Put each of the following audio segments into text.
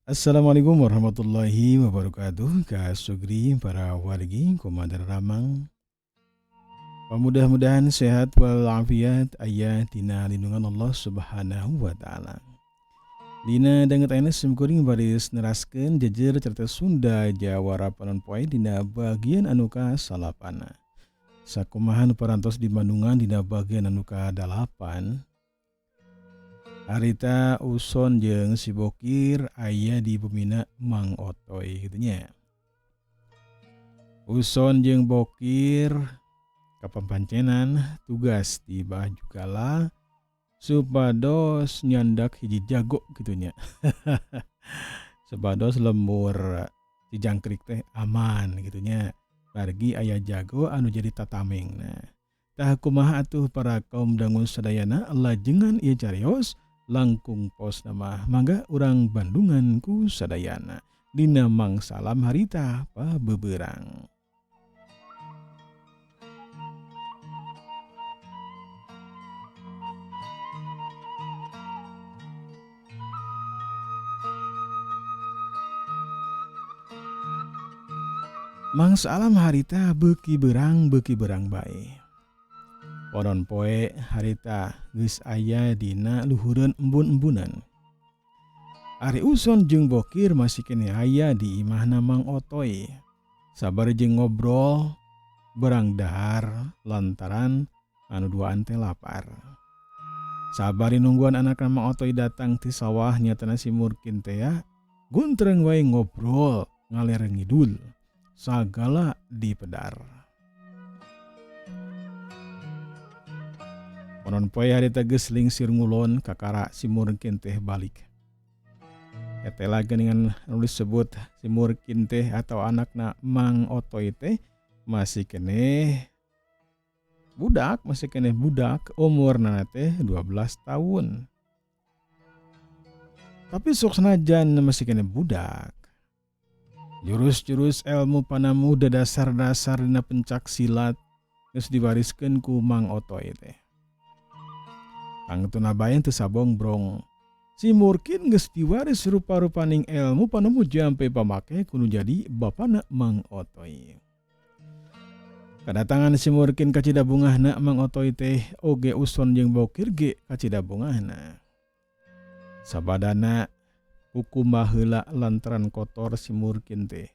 Assalamualaikum warahmatullahi wabarakatuh. Ka Sugri para wargi Komander Ramang. Mudah-mudahan sehat walafiat, aya dina lindungan Allah Subhanahu wa taala. Dina danget ayeuna simkuring baris neraskeun jejer cerita Sunda Jawara Panon Poe dina bagian anu ka-salapana. Sakumaha nu parantos di Bandungan dina bagian anu ka-8. Harita Uson jeung si Bokir aya di bumina Mang Otoy kitu nya. Uson jeung Bokir kapapancenan tugas di Bajugala supados nyandak hiji jago kitu nya. Supados lembur Cijangkrik teh aman kitu nya. Margi aya jago anu jadi tatamengna. Tah kumaha atuh para kaum dangu sadayana lajengan ieu carios langkung pos nama mangga urang Bandungan ku sadayana dina mangsalam harita pabeberang. Mangsalam harita beuki berang bae. Panon poe harita geus aya dina luhureun embun-embunan. Ari Uson jeung Bokir masih keneh aya di imahna Mang Otoy. Sabar jeung ngobrol berang dahar lantaran anu duaan teh lapar. Sabari nungguan anakna Mang Otoy datang ti sawah nyatana si Murkin teh ya guntreng wae ngobrol ngaler ngidul sagala dipedar. Panon poe harita geus lingsir ngulon kakara si Murkin teh balik. Eta geuningan anu disebut si Murkin teh atau anakna Mang Otoy teh masih keneh budak, masih keneh budak, umurna teh 12 tahun. Tapi sok senajan masih keneh budak. Jurus-jurus ilmu panamu dasar-dasar dina pencak silat geus diwariskeun ku Mang Otoy teh. Tangtuna bae teu sabongbrong. Si Murkin geus diwaris rupa-rupaning ilmu panemu jampe pamake kudu jadi bapana Mang Otoy. Kadatangan si Murkin kacida bungahna Mang Otoy teh oge Uson jeung Bokir ge kacida bungahna. Sabadana kukumbah heula lantaran kotor si Murkin teh.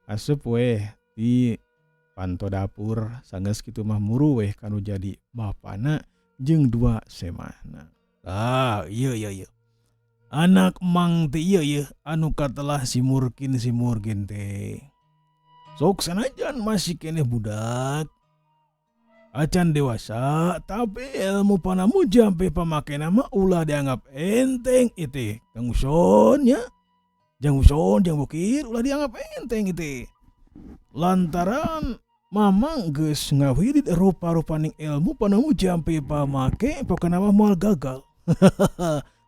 Asup weh di panto dapur sanggeus kitu mah muru weh kanu jadi bapana jeung dua semahna. Ah, iya iya iya. Anak Mang teh iya iya anu katelah si Murkin, si Murkin teh. Sok sanajan masih keneh budak. Acan dewasa tapi ilmu panamu jampe pamakena mah ulah dianggap enteng itu. Kang Uson nya. Jang Uson, Jang Bokir ulah dianggap enteng itu. Lantaran Mamang geus ngawirid rupa-rupaning ilmu panamu jampe pamake pokona mah moal gagal.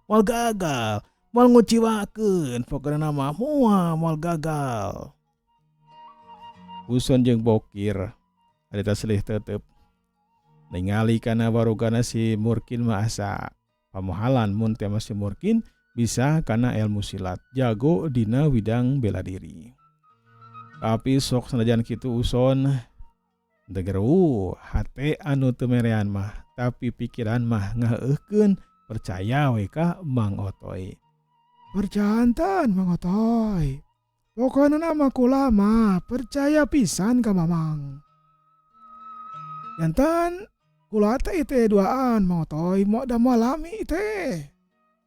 Moal gagal, moal nguciwakeun pokona mah moal gagal. Uson jeung Bokir harita selih tetep ningali kana warugana si Murkin mah asa pamohalan mun teh mah si Murkin bisa kana ilmu silat jago dina widang bela diri. Tapi sok sanajan kitu Uson degeru hate anu teu merean mah tapi pikiran mah ngaheuhkeun percaya we ka Mang Otoy. Perjantan Mang Otoy. Pokona nama kula mah percaya pisan ka Mamang. Jantan kula teh teh duaan Mang Otoy moal da moal lami teh.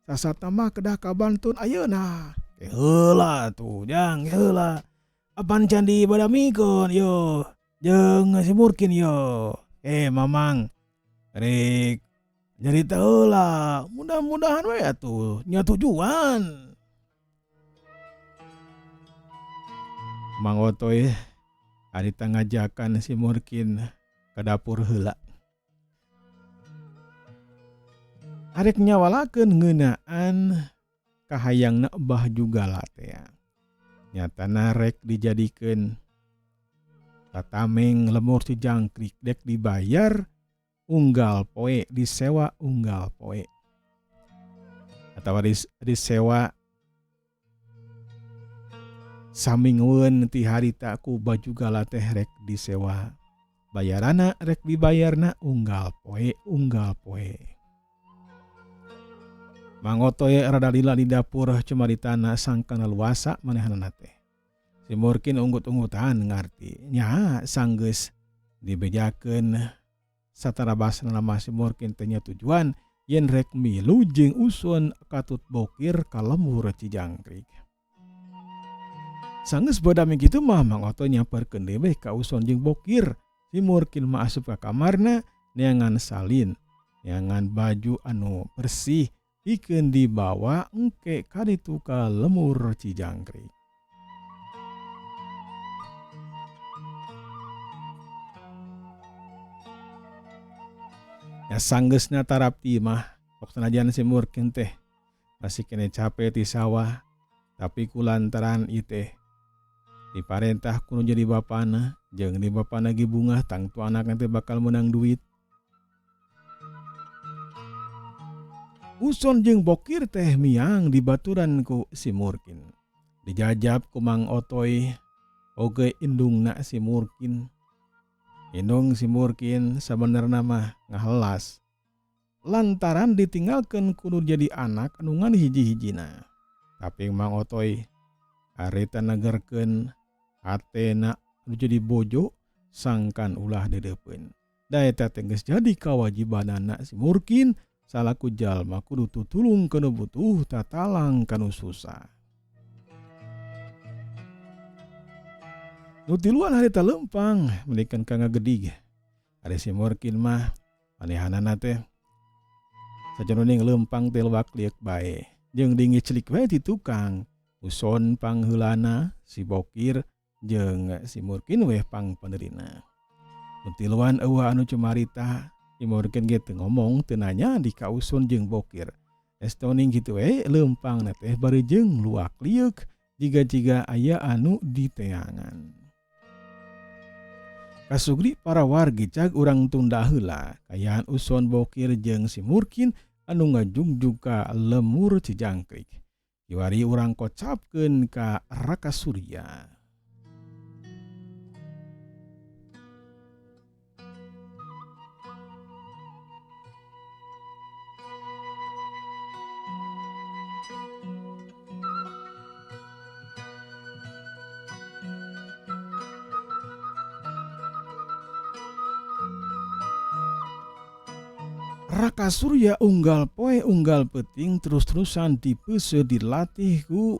Sasatna mah kedah kabantun ayeuna. Heula tuh jang heula. Apan can dibadamikeun yo jeung si Murkin yo. Mamang rek nyarita heula, mudah-mudahan we atuh nya tujuan. Mang Otoy harita ngajakan si Murkin ka dapur heula. Arek nyawalakeun ngeunaan kahayangna Bah Jugala teh. Nyatana rek dijadikeun tatameng lemur si jangkrik dek dibayar unggal poe, disewa unggal poe. Atawa disewa Saminggueun ti harita ku baju gala teh rek disewa. Bayarana rek dibayarna unggal poe unggal poe. Mang Otoy rada lila di dapur cumaritana sangkana luasa manehanana teh. Si Murkin unggut-unggutan ngarti nya sanggeus dibejakeun satarabasna mah si Murkin teh nya tujuan yen rek milu jeung usun katut bokir ka lembur Cijangkrik. Sanggeus badami kitu mah Mang Otoy nyamperkeun deui we ka usun jeung bokir. Si Murkin mah asup ka kamarna neangan salin, neangan baju anu bersih pikeun dibawa engke ka ditu ka lembur Cijangkrik. Nya sanggeusna tarapti mah sok sanajan si Murkin teh masih keneh cape ti sawah tapi kulantaran ieu teh diparentah ku nu jadi bapana jeung di bapana ge bungah tangtu anakna teh bakal meunang duit. Uson jeung Bokir teh miang dibaturan ku si Murkin. Dijajab ku Mang Otoy oge indungna si Murkin. Indung si Murkin sabenerna mah ngahelas lantaran ditinggalkeun ku nu jadi anak anu ngan hiji-hijina. Tapi Mang Otoy harita negerkeun hatena anu jadi bojo sangkan ulah deudeupeun. Da eta teh geus jadi kawajibanana si Murkin salaku jalma kudu tutulung ka nu butuh tatalang ka nu susah. Nu tiluan harita leumpang menikan ka ngagedig. Ari si Murkin mah manehanana teh sajeroning leumpang teh lewak lieuk bae jeung dingiclik we ti tukang. Uson pangheulana si Bokir jeung si Murkin weh pangpenerina. Nu tiluan eueuh anu cumarita si Murkin ge teu ngomong teu nanya di ka Uson jeung Bokir. Estoning kitu we leumpangna teh bari jeung luak lieuk jiga-jiga aya anu diteangan. Kasugri para wargi cag urang tunda heula kayaan Uson Bokir jeung si Murkin anu ngajugjug ka lemur Cijangkrik. Kiwari urang kocapkeun ka Raka Surya. Raka Surya unggal poe unggal peuting terus-terusan dipeuse dilatih ku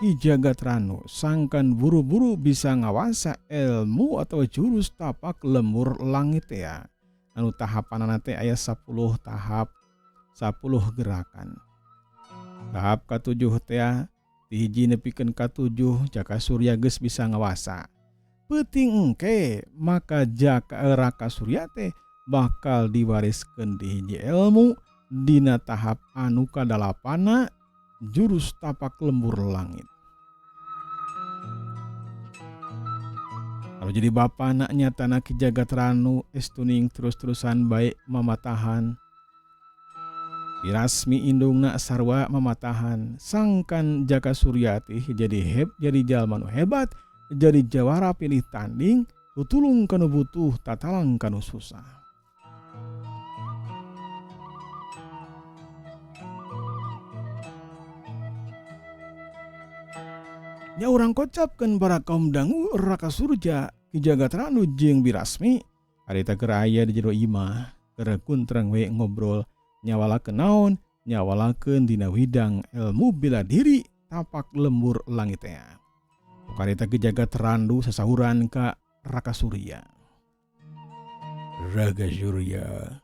Ki Jagatranu sangkan buru-buru bisa ngawasa ilmu atau jurus tapak lemur langit ya. Anu tahapanana teh aya 10 tahap, 10 gerakan. Tahap katujuh teh ti hiji nepikeun katujuh Jaka Surya geus bisa ngawasa. Peuting engke maka Jaka Raka Surya teh bakal diwariskeun di hiji ilmu dina tahap anu kadalapana jurus tapak lembur langit. Kalau jadi bapa nak nyatana Ki Jagatranu estuning terus-terusan baik mamatahan. Dirasmi indungna sarwa mamatahan sangkan Jaka Surya teh jadi heb jadi jalma nu hebat jadi jawara pilih tanding tutulung kanu butuh tatalang kanu susah. Nya urang kocapkeun para kaum dangu Raka Surya Ki Jagatranu jeung Birasmi harita keur aya di jero imah keur kuntreng we ngobrol nyawalakeun naon nyawalakeun dina widang ilmu bela diri tapak lembur langit teh. Harita Ki Jagatranu sasahuran ka Raka Surya. Raka Surya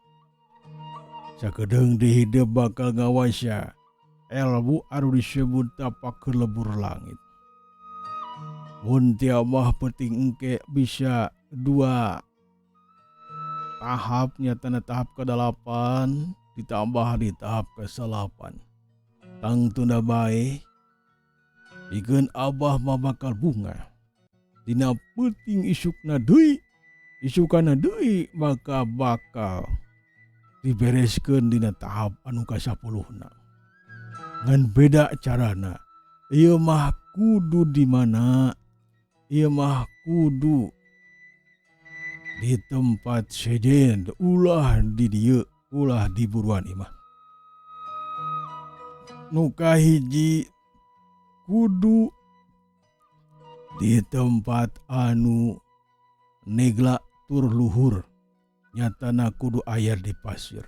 sakedeung di hidup bakal ngawasa ilmu anu disebut tapak lebur langit. Mun tia mah penting engke bisa dua tahapnya tanda tahap ke-8 ditambah di tahap ke-9. Tang tunda bae pikeun abah mah bakal bunga. Dina peuting isukna deui, isukana deui maka bakal dibereskeun dina tahap anu ka-10-na. Ngan beda carana. Ieu mah kudu di mana? Ieu mah kudu di tempat sejen, ulah di dieu, ulah di buruan imah. Nu kahiji kudu di tempat anu negla tur luhur, nyatana kudu aya di pasir.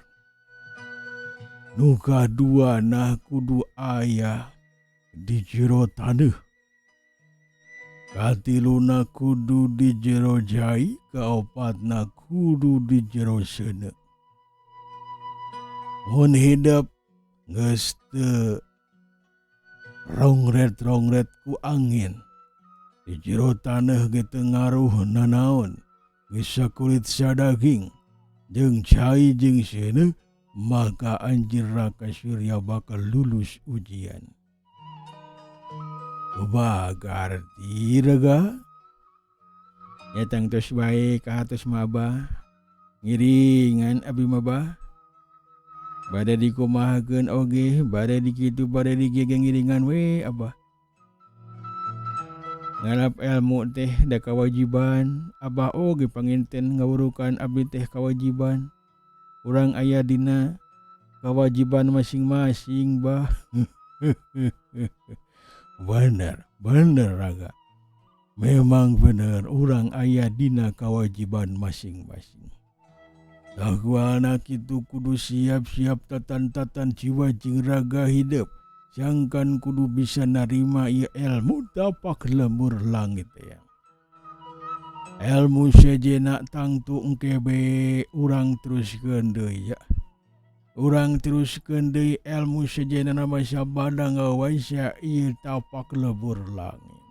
Nu kaduana kudu aya di jero taneuh. Katiluna kudu di jero jai, kaopatna kudu di jero seuneu. Mun hidep geus teu rongret-rongret ku angin, di jero taneuh ge teu ngaruh nanaon, geus sakulit sadaging jeung cai jeung seuneu, maka anjeun Raka Surya bakal lulus ujian. Kumaha kaharti raga? Nya tangtos bae kahartos mah Abah. Ngiringan abi mah Bah. Bade dikumahakeun oge, bade dikitu bade dikieu ge ngiringan we Abah. Ngalap ilmu teh da kawajiban, Abah oge panginten ngawurukan abdi teh kawajiban. Urang aya dina kawajiban masing-masing Bah. Bener, bener raga. Memang bener urang aya dina kawajiban masing-masing. Takuana kitu kudu siap-siap tatan-tatan jiwa jeung raga hidep. Sangkan kudu bisa narima ieu ilmu tapak lembur langit ya. Ilmu sejenna tangtu engke be urang teruskeun deui ya. Urang teruskeun deui ilmu sejenna nama sabada ngawaisa ieu tapak lebur langit.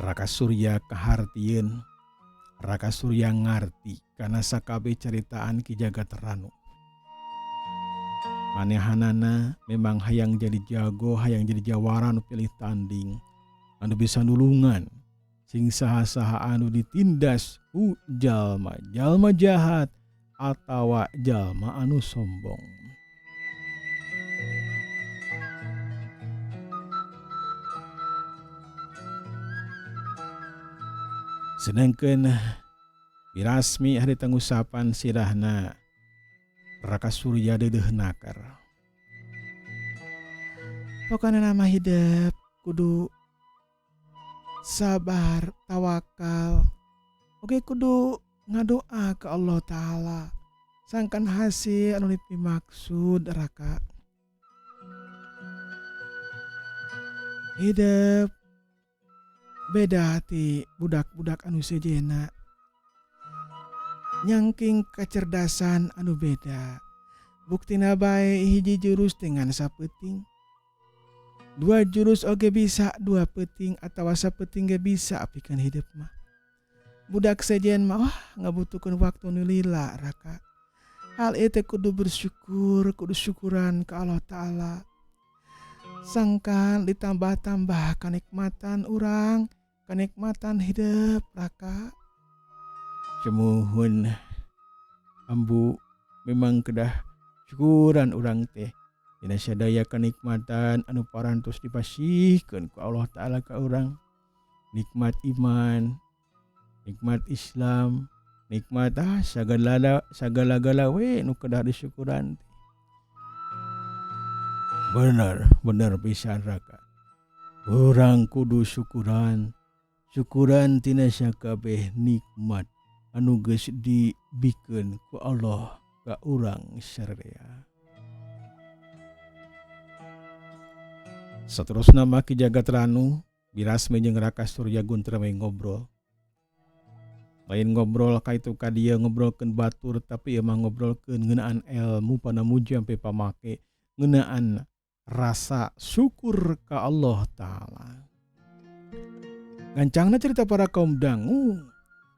Raka Surya kahartieun, Raka Surya ngarti kana sakabeh caritaan Ki Jagat Ranu. Manehanana memang hayang jadi jago, hayang jadi jawara nu pilih tanding, anu bisa nulungan sing saha-saha anu ditindas ku jalma, jalma jahat atawa jalma anu sombong. Sedangkan birasmi hari tangusapan sirahna Raka Surya deudeuh nakar. Pokona nama hidep kudu sabar, tawakal. Oge kudu ngadoa ke Allah Ta'ala. Sangkan hasil anu dimaksud Raka. Hidep beda ti budak-budak anu sejena. Nyangking kecerdasan anu beda. Buktina bae hiji jurus dengan sapeuting. Dua jurus oge bisa dua peuting atawa sapeuting ge bisa pikeun hidep mah. Budak sejen mah wah ngabutuhkeun waktu nu lila Raka. Hal ieu teh kudu bersyukur, kudu syukuran ka Allah Ta'ala. Sangkan ditambah-tambah kanikmatan urang, kanikmatan hidep Raka. Sumuhun ambu memang kedah syukuran urang teh dina sadaya kenikmatan anu parantos dipasihkeun ku Allah Ta'ala ka urang. Nikmat iman, nikmat Islam, nikmat sagala sagala-gala we nu kedah disyukuran teh. Bener, bener pisan Raka. Urang kudu syukuran, syukuran tina sakabeh nikmat anu geus dibikeun ku Allah ka urang sararea. Saterusna mah Ki Jagat Ranu birasmi jeung Raka Surya Guntra we ngobrol. Lain ngobrol ka itu ka dieu ngobrolkeun batur tapi ieu mah ngobrolkeun ngeunaan ilmu panamuji sampai pamake ngeunaan rasa syukur ka Allah Ta'ala. Gancangna cerita para kaum dangu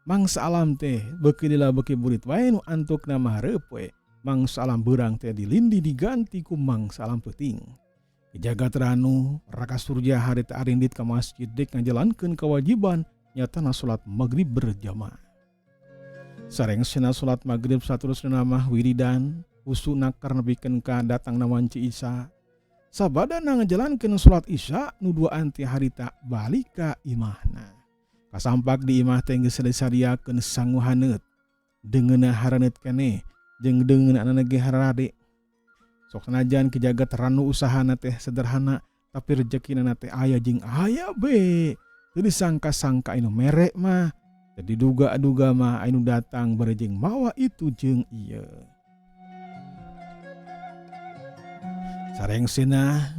mangsa alam teh beuki lila beuki burit wae nu antukna mah hareup we. Mangsa alam beurang teh dilindi diganti ku mangsa alam peuting. Jagat Ranu Raka Surya harita arindit ka masjid dek ngajalankeun kewajiban nyatana salat maghrib berjamaah. Sarengsena salat maghrib saterusna mah wiridan husu nakar nepikeun ka datangna wanci Isya. Sabadana ngajalankeun salat Isya nu duaan teh harita balik ka imahna. Kasampak di imah teh geus disadiakeun sangu haneut. Deungeunna haraneut keneh jeung deungeunna ge hararade. Sok sanajan Ki Jagat Ranu usahana teh sederhana tapi rejekina teh aya jeung aya be. Teu disangka-sangka anu mere mah, teu diduga-duga mah anu datang bari jeung mawa itu jeung ieu. Sarengsena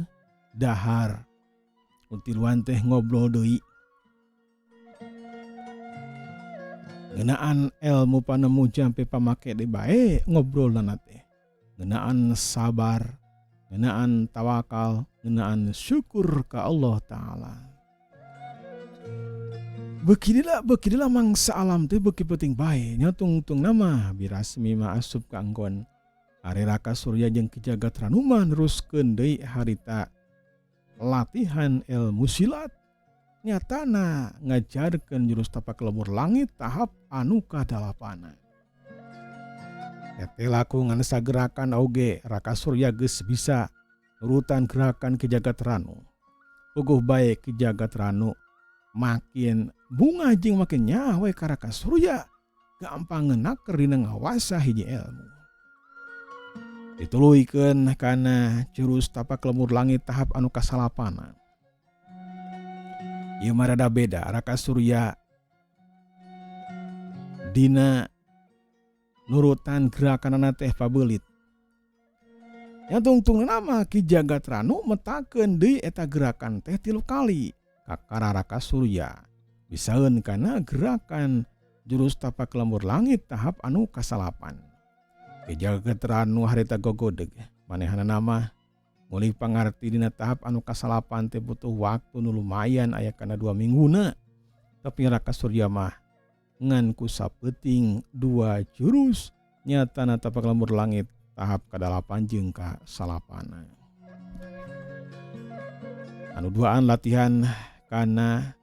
dahar utiluan teh ngobrol deui. Ngeunaan ilmu panemu jampe pamake deui bae ngobrolna teh. Ngeunaan sabar, ngeunaan tawakal, ngeunaan syukur ka Allah Ta'ala. Beuki lila mangsa alam teh beuki penting bae nya tungtung nama birasmi mah asup ka anggon. Ari Raka Surya jeung Ki Jagat Ranu mah neruskeun deui harita latihan ilmu silat. Nyatana ngajarkeun jurus tapak lebur langit tahap anu kadalapana. Eta laku ngan sagerakan oge Raka Surya geus bisa nurutan gerakan Ki Jagat Ranu. Puguh bae Ki Jagat Ranu makin bunga jeung makin nyaho ka Raka Surya gampang naker dina ngawasa hiji ilmu. Dituluykeun kana jurus tapak lemur langit tahap anu kasalapana. Ieu mah rada beda Raka Surya dina nurutan gerakanana teh pabeulit. Nya tungtung nama Ki Jagat Ranu metakeun deui eta gerakan teh 3 kali kakara Raka Surya. Bisaeun kana gerakan jurus tapak lemur langit tahap anu kasalapan. Ki Jagat Ranu harita gogodeg manehna mah ngulik pangarti dina tahap anu kasalapan teh butuh waktu nu lumayan aya kana 2 mingguna. Tapi Raka Surya mah ngan ku sapeuting 2 jurus nyatana tapak lemur langit tahap kadalapan jeung kasalapana. Anu duaan latihan kana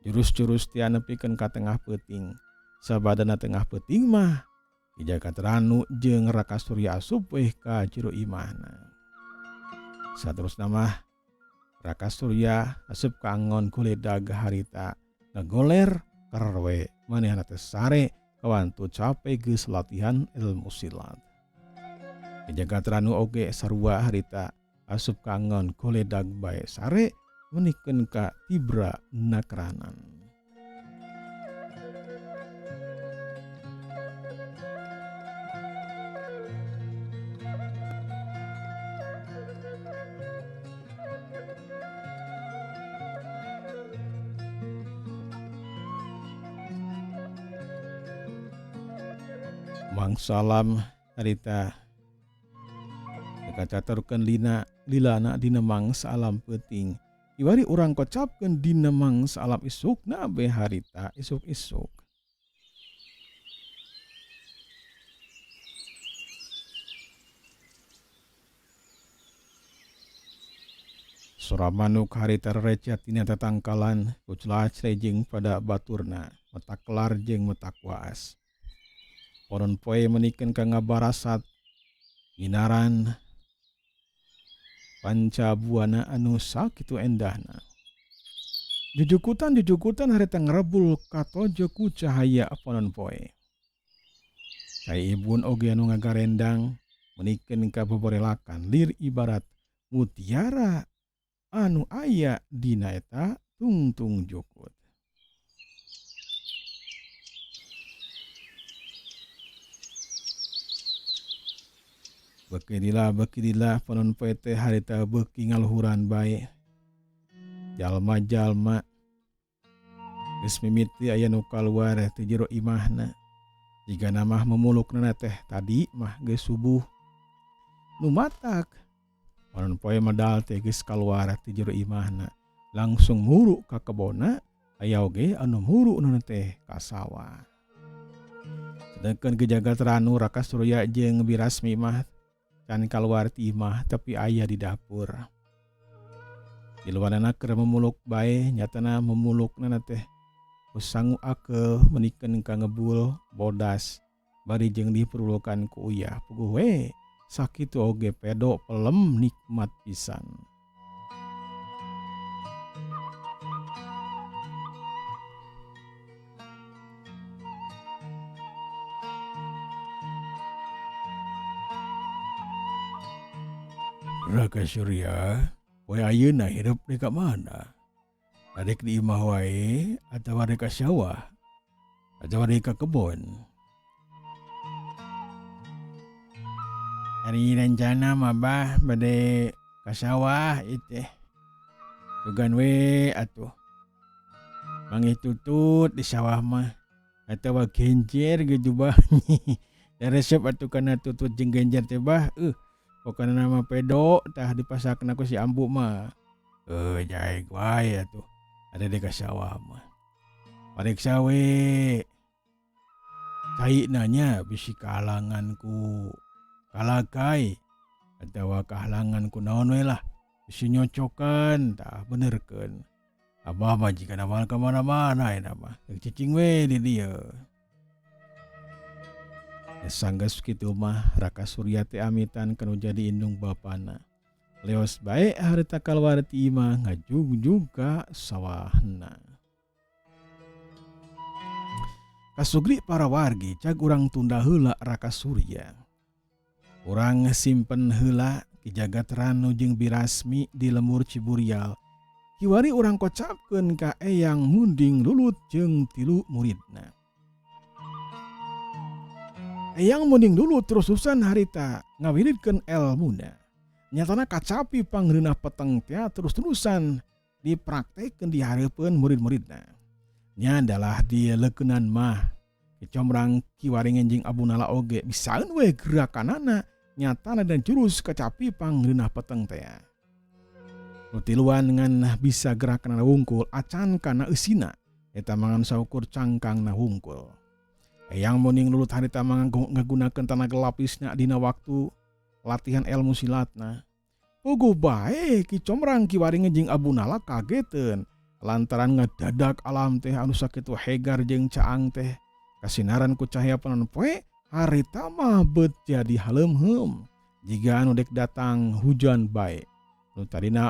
jurus-jurus tia nepikeun ka tengah peuting. Sabadana tengah peuting mah Ki Jagat Ranu jeung Raka Surya asup weh ka jero imahna. Saterusna mah Raka Surya asup ka angon goledag harita ngagoler kerwe manehna teh sare kawantu cape geus latihan ilmu silat. Ki Jagat Ranu oge sarua harita asup ka angon goledag bae sare menikeun ka tibra nakranan. Mang salam harita dikacaturkeun lina lilana dina mangsa alam peuting. Iwari urang kocapkeun dina mangsa alam isukna be harita isuk-isuk. Sora manuk harita recet dina tatangkalan kuclacre jeung pada baturna metak kelar jeung metak waas. Poron poe menikeun ka ngabarasat ginaran panca buana anu sakitu endahna. Jujukutan-jujukutan harita ngrebul katojo ku cahaya ponon poe. Cai ibun oge anu ngagarendang menikeun ka boborelakan lir ibarat mutiara anu aya dina eta tungtung jukut. Beuki lila panon poe teh harita beuki ngaluhuran bae. Jalma-jalma geus mimiti aya nu kaluar ti jero imahna. Jigana mah memulukna teh tadi mah geus subuh. Nu matak panon poe medal teh geus kaluar ti jero imahna. Langsung muru ka kebonna, aya oge anu muruna teh ka sawah. Sedangkan Ki Jagat Ranu Raka Surya jeung Birasmi mah can kaluar ti imah tapi aya di dapur. Di luarna keur memuluk bae nyatana memulukna teh ku sangu akeul menikeun ka ngebul bodas bari jeung diperlukan ku uyah. Puguh we sakitu oge pedo pelem nikmat pisan. Raka Surya, poe ayeuna hirup di ka mana? Arek di imah wae atawa rek ka sawah atawa rek ka kebon? Ari rencana mah bah bade ka sawah ieu teh. Sugan we atuh. Mangih tutut di sawah mah atawa genjer gitu bah. Da resep atuh kana tutut jeung genjer teh bah. Pokona mah pedo tah dipasakna ku si ambu mah. Jaeg wae atuh ada di ka sawah mah. Pariksa we cai nanya bisi kahalangan ku kalakai atawa kahalangan ku naon we lah bisi nyocokan tah benerkeun. Abah mah jika moal ka mana-mana ayeuna mah rek cicing we di dieu. Sanggeus kitu mah Raka Surya teh amitan kanu jadi indung bapana. Leos bae harita kaluar ti imah ngajugjug ka sawahna. Kasugri para wargi cag urang tunda heula Raka Surya. Urang simpen heula Ki Jagat Ranu jeung Birasmi di lembur Ciburial. Kiwari urang kocapkeun ka Eyang Munding Lulut jeung tilu muridna. Eyang Munding Lulut terus-terusan harita ngawiridkeun elmuna. Nyatana kacapi pangreunah peteng tea terus-terusan dipraktekkeun di hareupeun murid-muridna. Nya adalah di leukeunan mah Ki Combrang Ki Waringin jeung Abu Nala oge bisaeun we gerakanana nyatana dan jurus kacapi pangreunah peteng tea. Nu tiluan ngan bisa gerakanana wungkul acan kana eusina eta mangan saukur cangkangna wungkul. Eyang Munding Lulut harita ngagunakeun tanaga lapisna dina waktu latihan ilmu silatna. Puguh bae Ki Combrang Ki Waringin jeung Abu Nala kageteun lantaran ngadadak alam teh anu sakitu hegar jeung caang teh kasinaran ku cahaya panon poe harita mah beut jadi haleumheum jiga anu dek datang hujan bae. Nu tadina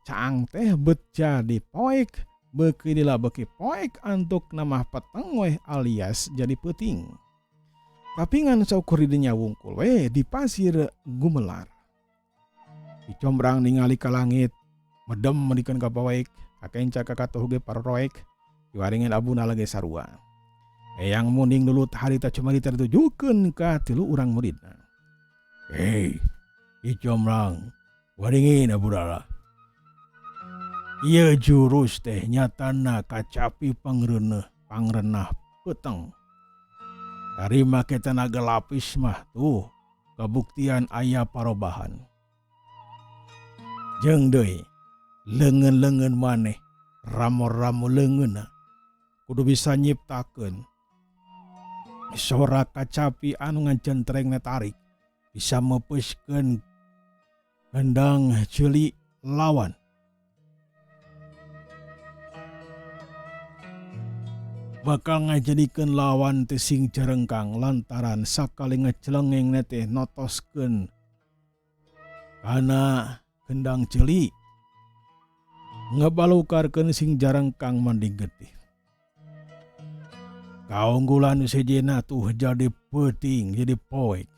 caang teh beut jadi poek beuki lila beuki poek antuk namah peteng weh alias jadi peuting. Tapi ngan saukur di dinya wungkul we di pasir gumelar. Ki Combrang ningali ka langit medem medikeun ka poek kakenca ka katuhu ge paroroek Ki Waringin Abu Nala ge sarua. Eyang Munding Lulut harita cumarita ditujukeun ka tilu urang muridna. Hei, Ki Combrang, Waringin Abu Nala. Ieu jurus teh nyatana kacapi pangrenah peteng. Dari make tenaga lapis mah tuh kabuktian aya parobahan. Jeung deui leungeun-leungeun maneh ramo-ramo leungeunna kudu bisa nyiptakeun sora kacapi anu ngajentrengna tarik bisa meupeuskeun gendang ceuli lawan. Bakal ngajadikeun lawan teh sing jarengkang lantaran sakali ngacelengeng teh notoskeun kana gendang ceuli ngabalukarkeun sing jarengkang manding getih. Kaunggulan sejenna tuh jadi peuting jadi poek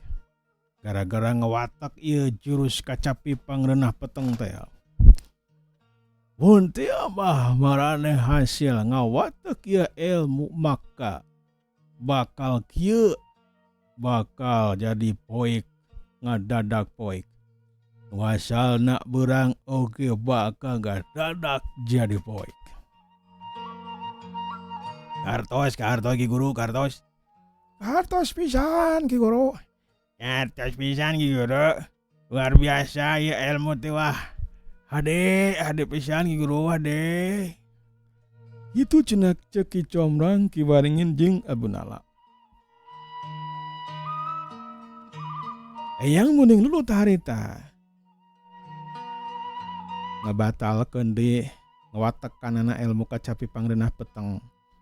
gara-gara ngawatak ieu jurus kacapi pangreunah peteng teh. Mun teu mah maraneh hasil ngawatek ieu ilmu maka bakal kieu bakal jadi poek ngadadak poek. Nu asalna beurang oge bakal ngadadak jadi poek. Kartos, kartos Ki Guru, kartos. Kartos pisan Ki Guru. Kartos pisan Ki Guru. Luar biasa ieu ilmu teh wah. Hade, hade pisan Ki Guru, hade. Itu cenah ceuk Ki Combrang Ki Waringin jeung Abu Nala. Eyang Munding Lulut harita ngabatalkeun deui ngawatekanana ilmu kacapi pangreunah peteng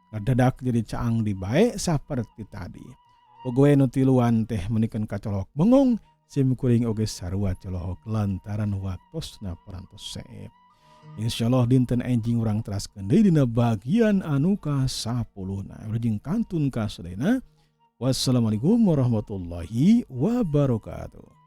ngadadak jadi caang di bae saperti tadi. Pogoe nu tiluan teh menikeun kacolok bengong sim kuring oge sarua colohok lantaran waktosna parantos seep. Insyaallah dinten enjing urang teraskeun deui dina bagian anu ka-10na. Wilujeng kantun ka sadayana. Wassalamualaikum warahmatullahi wabarakatuh.